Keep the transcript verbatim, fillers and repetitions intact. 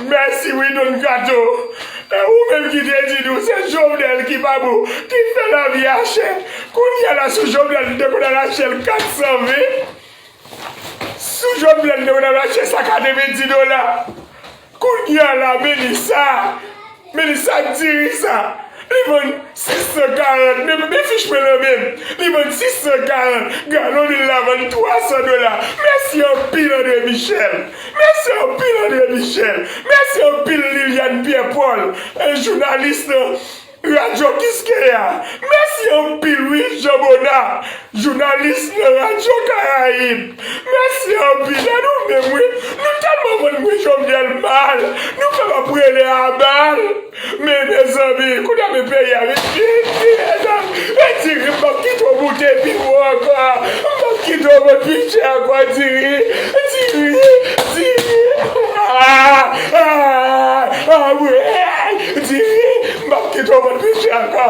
Mèsi wi Don Kato. E ou menm ki te di nou se Jovenel ki pa bon, ki fè lavi a chè. Kounye a la sou Jovenel nou te konn al achte l kat san ven. Sou Jovenel nou te konn al achte sa katrevenndis dola. Kounye a la Melissa, Melissa diri sa. Li vann sis san karant, men, men fich mwen lan men m. Li vann sis san karant. Galon lwil la vann twa san dola. Mèsi anpil André Michel. Mèsi anpil André Michel. Mèsi anpil Liliane Pierre Paul, e, jounalis nan Radyo Kiskeya. Mèsi anpil wi Jean Bonnat, jounalis nan Radyo Karayib. Mèsi anpil. E nou menm wi, nou tèlman vann mwen Jovenel mal, nou fè m ap rele a bal. Men mezanmi, kounye a men peyi a vin vin vin. E diri m p ap kite w moute pi wo ankò. M p ap kite w vann pi chè ankò diri. Diri, diri. Ah, ah, ah, wi. Diri, m p ap kite w vann pi chè ankò.